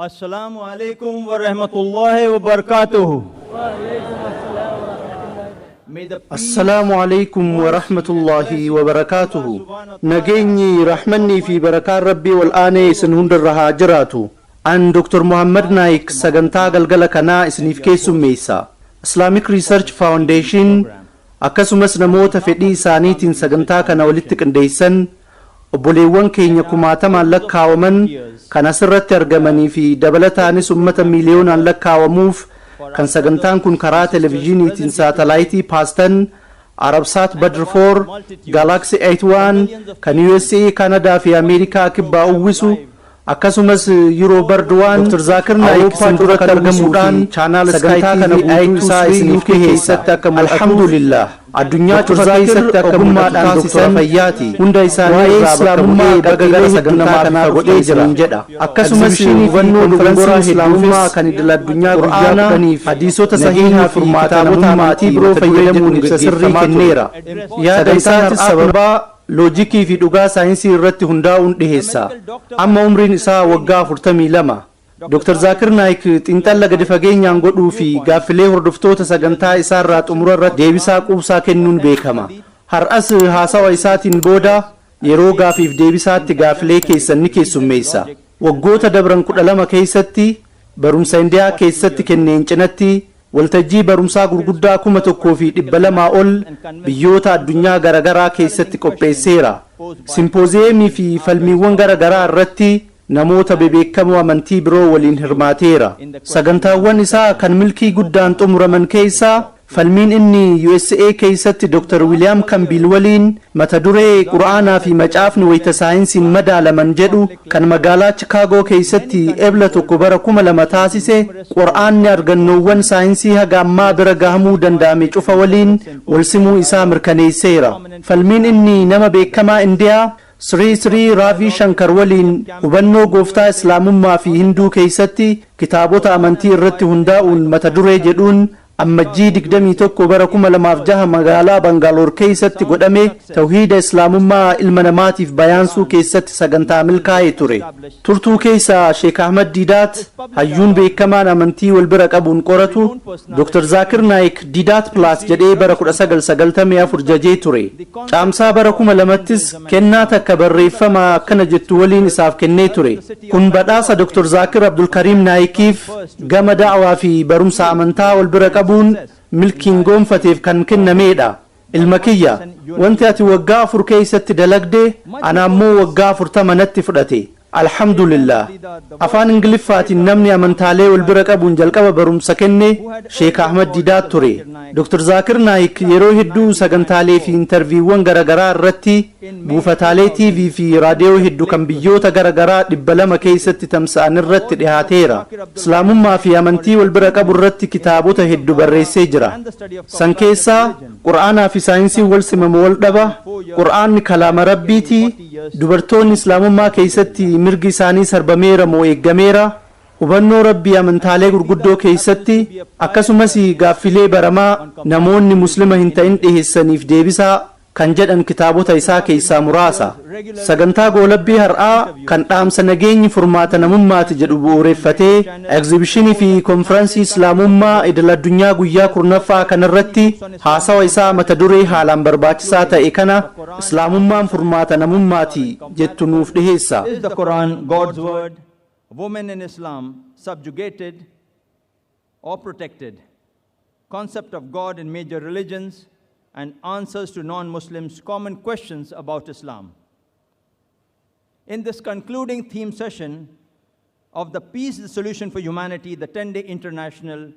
Assalamu alaikum wa rahmatullahi wa barakatuhu. Assalaamu alaykum wa rahmatullahi wa barakaatuhu. Nageenyi rahmannii fi barakaan Rabbii wal aanee isin hundarra haa jiraatu. An Dr. Muhammad Naik sagantaa galgala kanaa isiniif keessummeessa. Islamic Research Foundation akkasumas namoota fedhii isaaniitiin sagantaa kana walitti qindeessan obboleewwan keenya kumaatamaan lakkaawaman kan asirratti argamanii fi dabalataanis ummata miiliyoonaan lakkaawamuuf kan sagantaan kun karaa televizyiiniitiin saatalaayitii paastan Arabsaat Badr 4, Galaxy 81 kan USA, Kanadaa fi Ameerikaa kibbaa uwwisu akkasumas Euro Bird 1 Dr. Zakir Naik isin duratti argamuudhaan chaanaala sagantaa kana guutuu isaa isiniif keessatti akka mul'atu alhamdulillah addunyaa cufa keessatti akka ogummaadhaan taasisan fayyaati hunda isaanii irraa islaamummaa baga gara sagantaa kanaa godhee jira jedha. Akkasumas hubannoo dogongoraa islaamummaa kan idil addunyaa guyyaa kudhaniif hadiisota sahiihaa fi kitaabota amantii biroo fayyadamuun ibsa sirrii kenneera. Yaada isaatis sababaa loojikii fi dhugaa saayinsii irratti hundaa'uun dhiheessa. Amma umriin isaa waggaa 42. Dr. Zakir Naik xiinxalla gadi fageenyaan godhuu fi gaaffilee hordoftoota sagantaa isaarraa xumura irratti deebisaa quubsaa kennuun beekama. Har'as haasawa isaatiin booda yeroo gaafiif deebisaatti gaaffilee keessan ni keessummeessa. Waggoota dabran 12 keessatti barumsa Indiyaa keessatti kenneen cinatti waltajjii barumsaa gurguddaa 1200 ol biyyoota addunyaa garaagaraa keessatti qopheesseera. Simpooziyemii fi falmiiwwan garaagaraa irratti namoota bebeekamoo amantii biroo waliin hirmaateera. Sagantaawwan isaa kan milkii guddaan xumuraman keessaa falmiin inni USA keessatti Dr. William Kambil waliin mata duree Qura'aanaa fi macaafni wayita saayinsiin madaalaman jedhu kan magaalaa Chicago keessatti ebla 1 bara 2000 taasise Qura'aanni argannoowwan saayinsii haga ammaa bira gahamuu danda'ame cufa waliin walsimuu isaa mirkaneesseera. Falmiin inni nama beekamaa Indiyaa Sri Sri Ravi Shankar waliin hubannoo gooftaa Islaamummaa fi Hinduu keessatti kitaabota amantii irratti hundaa'uun mata duree jedhuun ammajjii 21 bara 2006 magaalaa Bangaaloor keessatti godhame tawhiida Islaamummaa ilma namaatiif bayaansuu keessatti sagantaa milkaa'e ture. Turtuu keessa Sheek Ahmad Didaat hayyuun beekamaan amantii wal bira qabuun qoratu Dr. Zakir Naik Didaat Plus jedhee bara 1994 jajee ture. Caamsaa bara 2000ttis kennaa takka barreeffama akkana jettu waliin isaaf kennee ture. Kun badhaasa Dr. Zakir Abdulkariim Naikiif gama da'awaa fi barumsa amantaa wal bira qabuun milkiin goonfateef kan kennameedha. Ilma kiyya, wanti ati waggaa 4 keessatti dalagde ana ammoo waggaa 40 natti fudhate. Alhamdulillah. Afaan Ingiliffaatiin namni amantaalee wal bira qabuun jalqaba barumsa kenne Sheek Ahmad Didaat ture. Dr. Zakir Naik yeroo hedduu sagantaalee fi intarviiwwan garaagaraa irratti buufataalee TV fi raadiyoo hedduu kan biyyoota garaagaraa 200 keessatti tamsa'an irratti dhihaateera. Islaamummaa fi amantii wal bira qabu irratti kitaabota hedduu barreessee jira. San keessaa Qur'aanaa fi saayinsiin wal simamu wal dhaba, Qur'aanni kalaama Rabbiiti, dubartoonni Islaamummaa keessatti mirgi isaanii sarbameera moo eeggameera, hubannoo Rabbii amantaalee gurguddoo keessatti akkasumas gaaffilee baramaa namoonni muslima hin ta'in dhiheessaniif deebisaa kan jedhan kitaabota isaa keessaa muraasa. Sagantaa goolabbii har'aa kan dhaamsa nageenyi furmaata namummaati jedhu bu'uureffatee egzibishinii fi konfiraansii Islaamummaa idil addunyaa guyyaa 10ffaa kanarratti haasawa isaa mata duree haalaan barbaachisaa ta'e kana Islaamummaan furmaata namummaati jettu nuuf dhiheessa. Is the Quran God's word? Women in Islam subjugated or protected? Concept of God in major religions and answers to non-Muslims' common questions about Islam. In this concluding theme session of the Peace, the Solution for Humanity, the 10-day International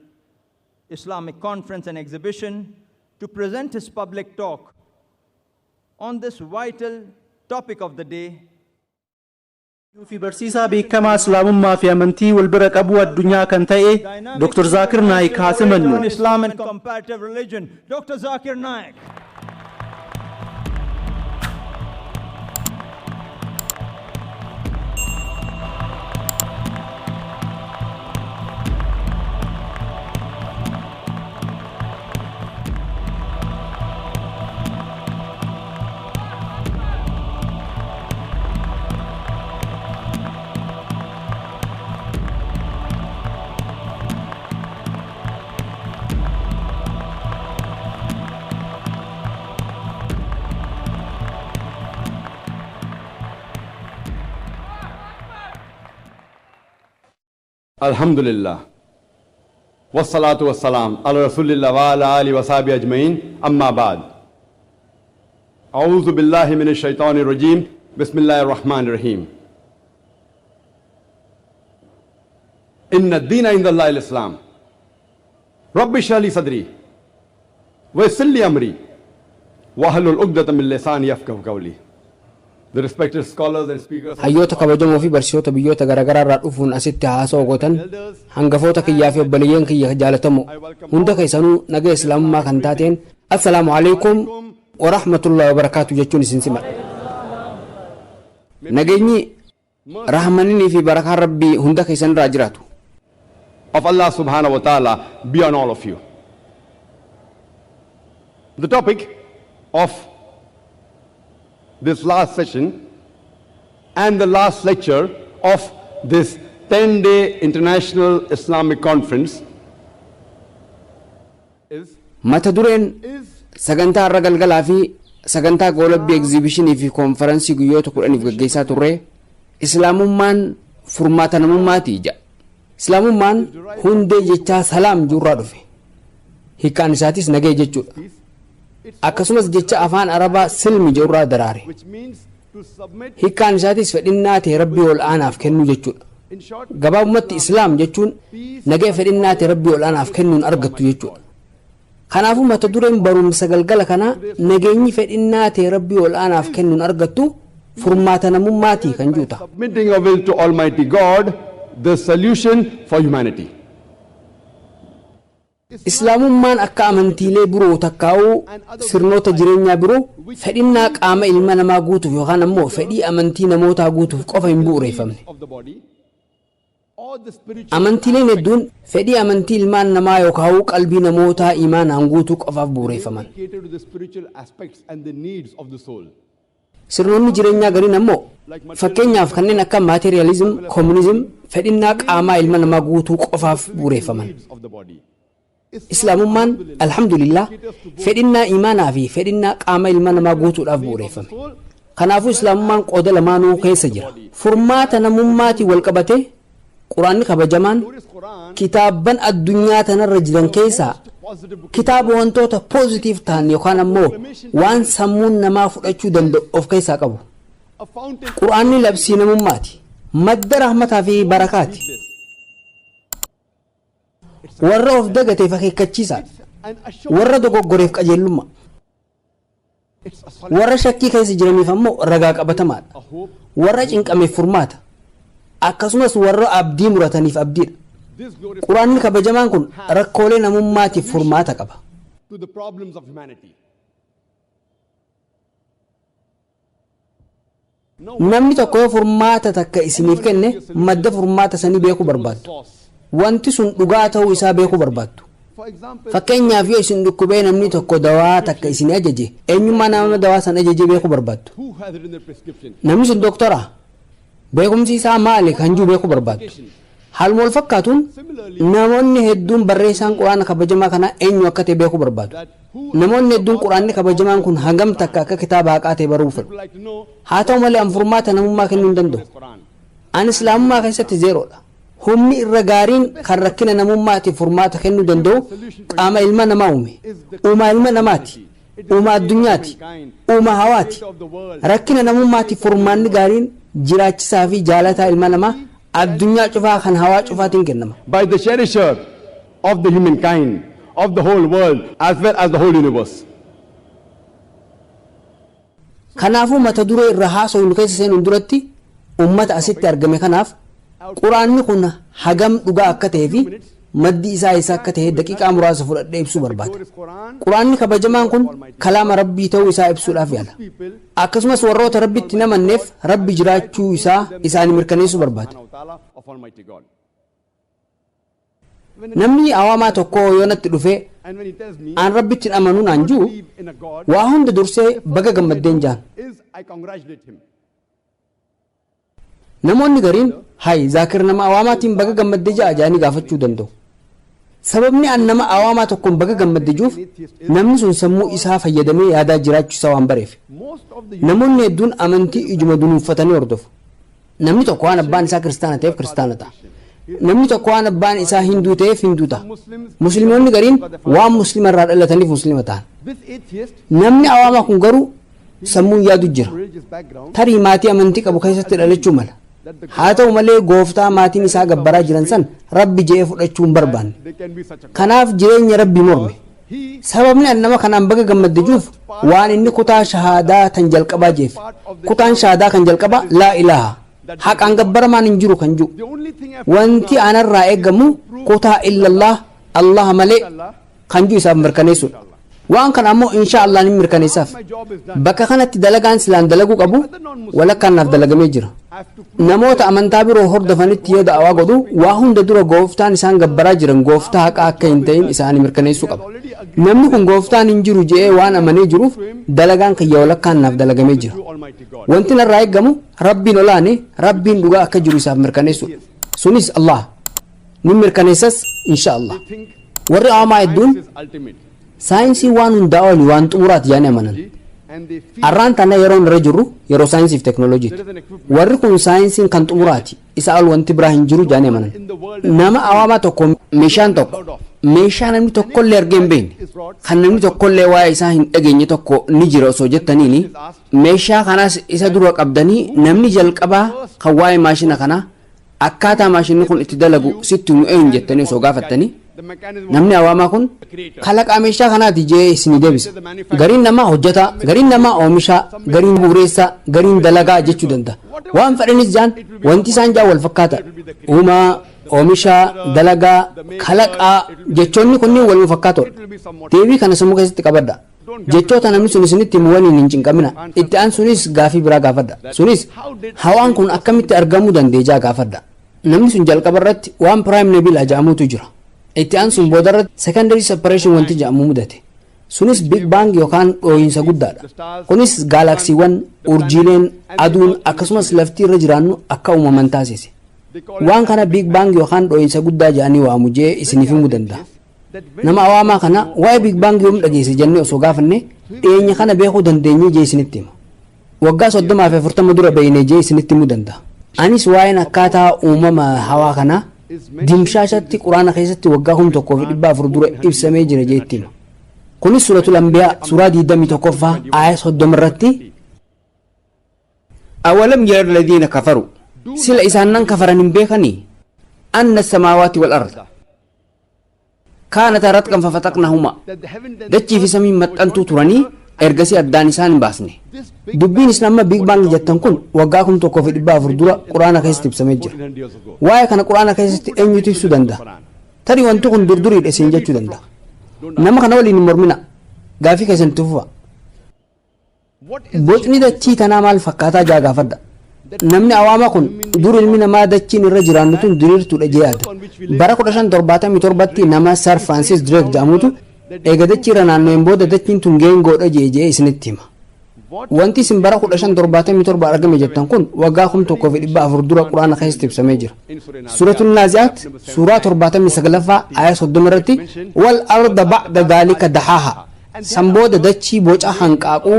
Islamic Conference and Exhibition, to present his public talk on this vital topic of the day, fi barsiisaa beekamaa Islaamummaa fi amantii wal bira qabuu addunyaa kan ta'e Dr. Zakir Naik haa simannu. On Islam and comparative religion, Dr. Zakir Naik. Alhamdulillah. Wassalatu wassalam ala Rasulillah wa ala alihi wa sahbihi ajma'in. Amma ba'd. A'udhu billahi minash shaitani rajim. Bismillahir Rahmanir Rahim. Inna ad-deena inda Allahi al-Islam. Rabbi shrah li sadri wa yassir li amri wa ahlul 'uqdatan min lisani yafqahu qawli. The respected scholars and speakers, Hayyoota kabajamoo fi barsiisota biyyoota garaagaraa irraa dhufuun asitti haasa'u gootan, hangafoota kiyyaa fi obboleeyyan kiyya jaalatamu, hunda keessanuu naga Islaamummaa kan taateen assalaamu alaikum wa rahmatullahi wa barakaatu jechuun isin simadha. Nageenyi, rahmaninii fi barakaan Rabbii hunda keessan irraa jiraatu. of Allah subhanahu wa ta'ala be on all of you. The topic of this last session and the last lecture of this 10-day International Islamic Conference is Mata dureen sagantaa har'a galgalaa fi sagantaa goolabbii egzibishinii fi koonferansii guyyoota 10f gaggeessaa turre Islaamummaan furmaata namummaati jedha. Islaamummaan hundee jechaa salaam jurraa dhufe. Hiikkaan isaatis nagee jechuudha. Akkasumas jecha afaan Arabaa silmi jedhurraa daraare. which means to submit. Hiikkaan isaatis fedhinnaa ta'e Rabbii ol aanaaf kennuu jechuudha. In short, Gabaabumatti Islaam jechuun nagee fedhinnaa ta'e Rabbii ol aanaaf kennuun argattu jechuudha. Kanaafuu mata dureen barumsa galgala kanaa nageenyi fedhinnaa ta'e Rabbii ol aanaaf kennuun argattu furmaata namummaatii kan juuta. submitting our will to Almighty God, the solution for humanity. Islaamummaan akka amantiilee biroo takkaa'uu sirnoota jireenyaa biroo fedhinnaa qaama ilma namaa guutuuf yookaan ammoo fedhii amantii namootaa guutuuf qofa hin bu'uureeffamne. Of the body or the spiritual Amantiileen hedduun fedhii amantii ilmaan namaa yookaan qalbii namootaa imaanaan guutuu qofaaf bu'uureeffaman. cater to the spiritual aspects and the needs of the soul. Sirnoonni jireenyaa gariin ammoo, fakkeenyaaf kanneen akka maateriyaalizim, koomunizim, fedhinnaa qaamaa ilma namaa guutuu qofaaf bu'uureeffaman. Needs of the body. Islaamummaan, alhamdulillah, fedhinnaa imaanaa fi fedhinnaa qaama ilma namaa guutuudhaaf bu'uureeffame. Kanaafuu Islaamummaan qooda lamaanuu keessa jira. Furmaata namummaatiin wal qabatee Quraanni kabajamaan kitaabban addunyaa tanarra jiran keessaa kitaaba wantoota positive ta'an yookaan ammoo waan sammuun namaa fudhachuu danda'u of keessaa qabu. A fountain Quraanni labsii namummaati. Madda rahmataa fi barakaati. Warra of dagateef akeekkachiisaadha. and assurance. Warra dogoggoreef qajeelummaa. It's a solid Warra shakkii keessa jiraniif ammoo ragaa qabatamaadha. a hope. Warra cinqameef furmaata. Akkasumas warra abdii murataniif abdiidha. This glorious Quraanni kabajamaan kun rakkoolee namummaatiif furmaata qaba. to the problems of humanity. No Namni tokko yoo furmaata takka isiniif kenne, madda furmaata sanii beekuu barbaaddu. source. Wanti sun dhugaa ta'uu isaa beekuu barbaaddu. For example, Fakkeenyaaf, yoo isin dhukkubee namni tokko dawaa takka isin ajaje, eenyummaa nama dawaa san ajaje beekuu barbaaddu. who has written the prescription? Namni sun doktora? Beekumsi isaa maali kan jiru beekuu barbaaddu. Haaluma wal fakkaatuun namoonni hedduun barreessaan Quraana kabajamaa kanaa eenyu akka ta'e beekuu barbaadu. That who Namoonni hedduun Quraanni kabajamaan kun hangam takka akka kitaaba haqaa ta'e baruu fedhu. would like to know Haa ta'u malee an furmaata namummaa kennuu hin danda'u. this Quran. An Islaamummaa keessatti zeeroodha. Humni irra gaariin kan rakkina namummaatiif furmaata kennuu danda'u qaama ilma namaa uume. Uumaa ilma namaati. Uumaa addunyaati. Uumaa hawaati. Rakkina namummaatiif furmaanni gaariin jiraachisaa fi jaalataa ilma namaa addunyaa cufaa kan hawaa cufaatiin kennama. By the cherisher of the humankind, of the whole world, as well as the whole universe. Kanaafuu mata duree irra haasofnu keessa seenuun duratti ummata asitti argame kanaaf Quraanni kun hagam dhugaa akka ta'ee fi maddi isaa eessa akka ta'e daqiiqaa muraasa fudhadhee ibsuu barbaada. Glorious Quran, Quraanni kabajamaan kun kalaama Rabbii ta'uu isaa ibsuudhaaf yaala. Akkasumas warroota Rabbitti hin amanneef Rabbi jiraachuu isaa isaanii mirkaneessuu barbaada. subhanahu wa ta'ala of Almighty God. Namni awaamaa tokko yoo natti dhufee And when he tells me, aan Rabbitti hin amanuu naan jiru, believe in a God, waa hunda dursee baga gammaddeen jaan. is I congratulate him. Namoonni gariin, "Hay Zaakir, nama awaamaatiin baga gammadde ja'a?" jaanii gaafachuu danda'u. Sababni an nama awaamaa tokkoon baga gammadde juuf, namni sun sammuu isaa fayyadamee yaadaa jiraachuu isaa waan bareef. Most of the Namoonni hedduun amantii ijuma dunuunfatanii hordofu. Namni tokko waan abbaan isaa kiristaana ta'eef kiristaana ta'a. Namni tokko waan abbaan isaa Hinduu ta'eef Hinduu ta'a. Musliimonni gariin waan Muslima irraa dhalataniif Muslima ta'an. Namni awaamaa kun garuu sammuun yaadu jira. Tarii maatii amantii qabu keessatti dhalachuu mala. Haa ta'u malee gooftaa maatiin isaa gabbaraa jiran san Rabbi je'ee fudhachuu hin barbaanne. Kanaaf jireenya Rabbi morme. Sababni an nama kanaan baga gammadde juuf waan inni kutaa shahaadaa tan jalqabaa jeef. Kutaan shahaadaa kan jalqabaa laa ilaaha. Haqaan gabbaramaan hin jiru kan jiru. Wanti anarraa eegamu kutaa illallah, Allah malee kan jiru isaaf mirkaneessuudha. Waan kana ammoo insha Allah ni mirkaneessaaf. Bakka kanatti dalagaan silaan dalaguu qabu walakkaan naaf dalagamee jira. Namoota amantaa biroo hordofanitti yoo da'awaa godhu waa hunda dura gooftaan isaan gabbaraa jiran gooftaa haqaa akka hin ta'in isaanii mirkaneessuu qaba. Namni kun gooftaan hin jiru je'ee waan amanee jiruuf dalagaan kiyya walakkaan naaf dalagamee jira. Wanti narraa eegamu Rabbiin olaane Rabbiin dhugaa akka jiru isaaf mirkaneessuudha. Sunis Allah. Ni mirkaneessas insha Allah. Warri awaamaa hedduun saayinsii waan hundaa oli waan xumuraati jedhanii amanan. Arraan tana yeroon irra jirru yeroo saayinsii fi teeknooloojiiti. Warri kun saayinsiin kan xumuraati. Isa ol wanti biraa hin jiru jedhanii amanan. Nama awaamaa tokko meeshaan tokko meeshaa namni tokkollee argee hin beekne kan namni tokkollee waa'ee isaa hin dhageenye tokko ni jira osoo jettaniini meeshaa kanas isa dura qabdanii namni jalqabaa kan waa'ee maashina kanaa akkaataa maashinni kun itti dalagu sitti himu eenyu jettanii osoo gaafattanii namni awaamaa kun kalaqaa meeshaa kanaati jee isinii deebisa. Gariin namaa hojjetaa, gariin namaa oomishaa, gariin bu'uureessaa, gariin dalagaa jechuu danda'a. Waan fedhanis jaan wanti isaan jaan wal fakkaata. Uumaa, oomishaa, dalagaa, kalaqaa jechoonni kunniin waluma fakkaatoodha. Deebii kana sammuu keessatti qabadha. Jechoota namni sun isinitti himu waliin hin cinqamina. Itti aansuunis gaafii biraa gaafadha. Sunis hawaan kun akkamitti argamuu danda'e gaafadha. Namni sun jalqaba irratti waan prime nebula jedhamutu jira. Itti aansuun booda irratti secondary separation wanti jedhamu mudate. Sunis Big Bang yookaan dhooyinsa guddaadha. Kunis gaalaksiiwwan, urjiileen, aduun akkasumas lafti irra jiraannu akka uumaman taasise. Waan kana Big Bang yookaan dhooyinsa guddaa jedhanii waamu jee isiniif himuu danda'a. Nama awaamaa kana waa'ee Big Bang yoom dhageesse jennee osoo gaafanne dhiyeenya kana beekuu dandeenye jee isinitti hima. Waggaa 30 fi 40 dura beekne jee isinitti himuu danda'a. Anis waa'een akkaataa uumama hawaa kanaa dimshaashatti Quraana keessatti waggaa 1400 dura ibsamee jira jee itti hima. Kunis Suuratul Anbiyaa suuraa 21ffaa aaya 30 irratti أولم ير الذين كفروا sila isaan nan kafaran hin beekanii أن السماوات والأرض كانتا رتقا ففتقناهما dachii fi samiin maxxantuu turanii ergasii addaan isaan hin baasne. Dubbiin islaama Big Bang jettan kun waggaa 1400 dura Quraana keessatti ibsamee jira. Waa'ee kana Quraana keessatti eenyutu ibsuu danda'a? Tarii wanti kun durduriidha isin jechuu danda'a. Nama kana waliin hin mormina. Gaafii keessan itti fufa. Bocni dachii tanaa maal fakkaataa jaa gaafadha. Namni awaamaa kun dur ilmi namaa dachiin irra jiraannu tun diriirtuudha jee yaada. Bara 1577tti nama Sir Francis Drake jedhamutu eega dachii irra naanna'een booda dachiin tun geengoodha jee jee isinitti hima. Wanti isin bara 1577 argame jettan kun waggaa 1400 dura Quraana keessatti ibsamee jira. Suuratul Naazi'aat suuraa 79ffaa aaya 30 irratti والأرض بعد ذلك دحاها san booda dachii boca hanqaaquu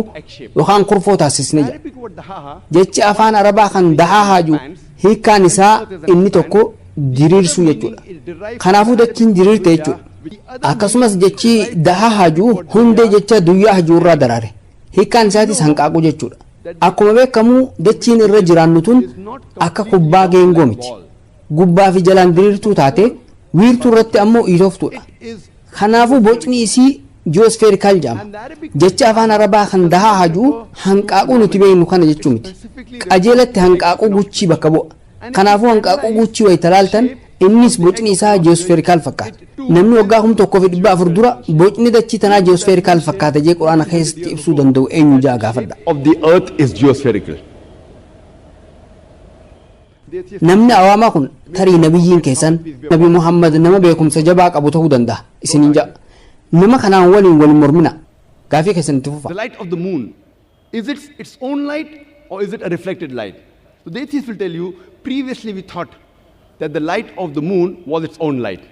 yookaan kurfoo taasisne jedha. Jechi afaan Arabaa kan دحاها jiru hiikkaan isaa inni tokko diriirsuu jechuudha. Kanaafuu dachiin diriirte jechuudha. Akkasumas jechi دحاها jiru hundee jecha دياح jiru irraa daraare. Hiikkaan isaatis hanqaaquu jechuudha. Akkuma beekamu dachiin irra jiraannu tun akka kubbaa geengoo miti. Gubbaa fi jalaan diriirtuu taate wiirtuu irratti ammoo iitooftuudha. Kanaafuu bocni isii geospherical jedhama. Jecha afaan Arabaa kan دحاها jiru hanqaaquu nuti beeknu kana jechuu miti. Qajeelatti hanqaaquu guchii bakka bu'a. Kanaafuu hanqaaquu guchii wayita laaltan innis bocni isaa geospherical fakkaata. Namni waggaa 1400 dura bocni dachii tanaa geospherical fakkaata jee Quraana keessatti ibsuu danda'u eenyu jaa gaafadha. Of the earth is geospherical. Namni awaamaa kun tarii nabiyyiin keessan Nabi Muhammad nama beekumsa jabaa qabu ta'uu danda'a isiniin ja'a. Nama kanaan waliin wal mormina. Gaafii keessan itti fufa. The light of the moon, is it its own light or is it a reflected light? So the atheist will tell you, previously we thought that the light of the moon was its own light.